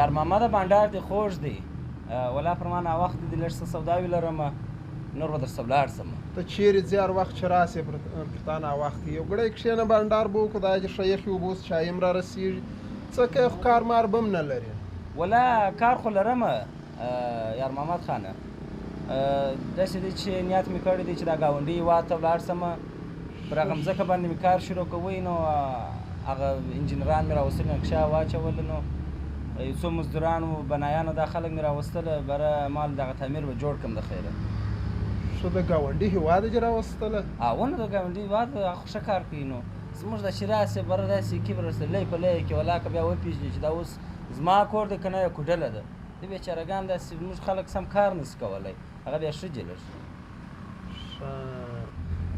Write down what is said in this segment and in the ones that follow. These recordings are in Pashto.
یار محمده بانډار دې خوږ دی، ولا پر ما ناوخته دي، لږ څه سوداوي لرم، نور به درسره ولاړ سم. ته چیرې ځې؟ هر وخت چې راسې پر تا ناوخته یو ګړی کښېنه، بانډار به وکړو. دا چې ښه یخې اوبه اوس چای هم را رسېږي. څه کوې؟ خو کار مار به هم نه لرې. ولا کار خو لرم یار محمد خانه، داسې دی چې نیت مې کړی دی چې دا ګاونډي هېواد ته ولاړ سم، پر هغه مځکه باندې مې کار شروع کوی. نو هغه انجینران مې راوستل، نقشه یې واچوله، نو یو څو مزدوران و بنایانو دا خلک مې راوستل، بره مال دغه تعمیر به جوړ کړم د خیره. ښه، د ګاونډي هېواده دې راوستله؟ هغه نو د ګاونډي هېواد هغه خو ښه کار کوي. نو زموږ دا چې راسي بره داسې کبر ورسره لوی په لویه کې، ولاکه بیا وپېژني چې دا اوس زما کور دی که نه یې کوډله ده. دې بیچارهګان داسې زموږ خلک سم کار نه سي کولی، هغه بیا ښه دي لږ.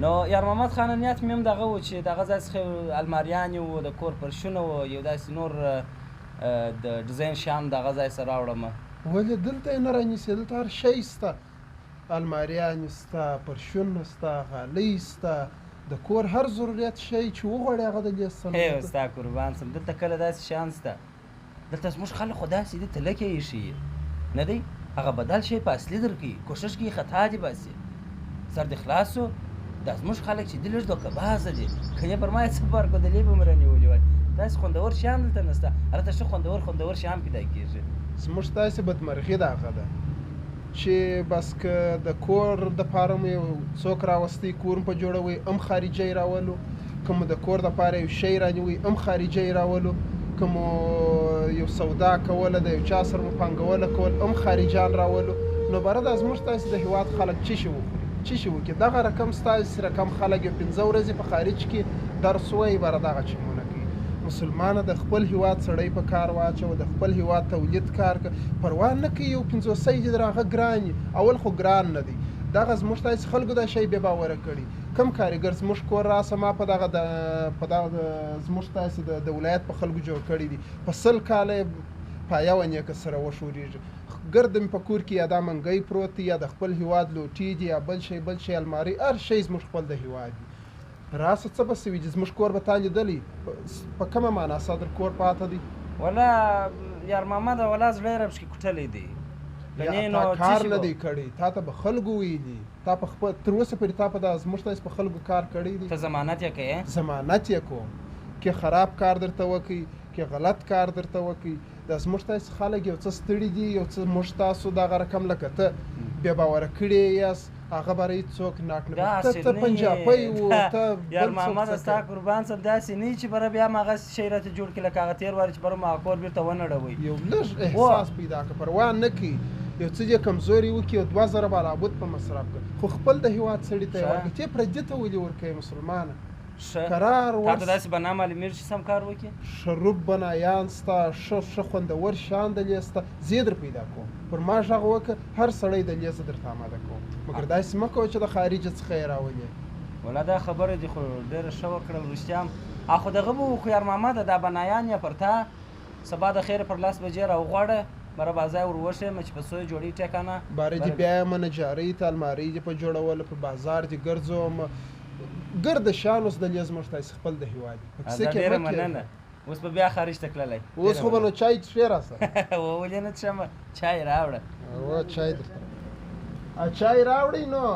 نو یار محمد خانه نیت مې هم دغه و چې دغه ځای څخه الماریانې وو، د کور فرشونه وو، یو داسې نور د ډیزاین شیان دغه ځای سره راوړم. ولې دلته یې نه رانیسې؟ دلته هر شی سته، الماریانې سته، فرشونه سته، غالۍ سته، د کور هر ضرورت شی چې وغواړې هغه د دې سره. ستا قربان سم، دلته کله داسې شیان سته؟ دلته زموږ خلک خو داسې دي، تلکې یې ښیي نه دی، هغه بدل شی په اصلي درکوي، کوښښ کوي خطا دې باسي، سر دې خلاص سو. دا زموږ خلک چې دي لږ دوکه بازه دي، که یې پر ما یې څه فرق و، دلې به مې رانیولي وای. داسې خوندور شیان دلته نشته، هلته ښه خوندور خوندور شیان پیدا کېږي. زموږ تاسې بدمرغي د هغه ده چې بس که د کور دپاره مو یو څوک راوستی، کور مو په جوړوئ هم خارجی راولو، که مو د کور دپاره یو شی رانیوئ هم خارجی راولو، که مو یو سودا کوله د یو چا سره مو پانګونه کول هم خارجیان راولو. نو بره دا زموږ تاسې د هیواد خلک چی شي وخوري، چی شي وکړي؟ دغه رقم ستاسې رقم خلک یو 5 ورځې په خارج کې درس وایي، بره دغه چمونه کوي. مسلمانه د خپل هیواد سړی په کار واچوه، د خپل هیواد تولید کار که پروا نه کوي. یو 50 دې در هغه ګران وي، اول خو ګران نه دی. دغه زموږ تاسې خلکو دا شی بې باوره کړي. کم کاریګر زموږ کور راسه، ما په دغه په دغه زموږ تاسې د ولایت په خلکو جوړ کړی دي، په 100 کاله یې پایه ونیکه سره وښورېږي. ګرد مې په کور کې یا دا منګی پروت دی، یا د خپل هیواد لوټې دي، یا بل شی بل شی، المارۍ، هر شی زموږ خپل د هیواد دي. راسه څه به سوي چې زموږ کور به تا لیدلی، په کومه معنا ستا در کور پاته دی؟ ولا یار محمده، ولا زړه یې راپکې کوټلی دی. یا تا کار نه دی کړی، تا ته به خلکو ویلي، تا په خپل تر اوسه پورې تا په دا زموږ تاسې په خلکو کار کړی دی. ته ضمانت یې کوې؟ ضمانت یې کوم که خراب کار درته وکړي، که غلط کار درته وکړي. دا زموږ تاسې خلک یو څه ستړي دي، یو څه موږ تاسو دغه رقم لکه ته بې باوره کړی یاست، هغه باره هېڅوک ناک نه کوي. ته پنجابی و، ته یار محمده ستا قربان سم، داسې نه چې بره بیا هم هغسې شی راته جوړ کړي لکه هغه تېر وارې چې بره مو هغه کور بېرته ونړوئ. یو لږ احساس پیدا کړه، پروا نه کوي یو څه دې کمزوري وکړي، یو 2000 به لابد په مصرف کړه، خو خپل د هېواد سړي ته یې ورکړه. ته پردي ته ولې ورکوې مسلمانه؟ قرار تا ته داسې بنا معلومېږي چې سم کار وکړي؟ ښه روب بنایان سته، ښه ښه خوندور شیان د لې سته، زه یې در پیدا کوم. پر ما غږ وکړه، هر سړی د لې زه درته اماده کوم، مګر داسې مه کوه چې د خارجه څخه یې راولې. ولا دا خبره دې خو ډېره ښه وکړه رښتیا هم. خو دغه به وکړو یار محمده، دا بنایان یې پر تا سبا د خیره پر 10 بجې راوغواړه، بره بازار ور وښیم چې په څو یې جوړوي ټیکانه. باره دې بیا یم نجارۍ ته، المارۍ دې په جوړولو، په بازار دې ګرځوم، ګرد شیان اوس د لې زموږ تاسې خپل د هیواد دي. په کیسه کې ډېره مه کېږه. مننه. اوس به بیا خارج ته تللی. اوس خو به نو چای څښې راسه. ولې نه څښم، چای راوړه. هو چای درته چای راوړئ نو.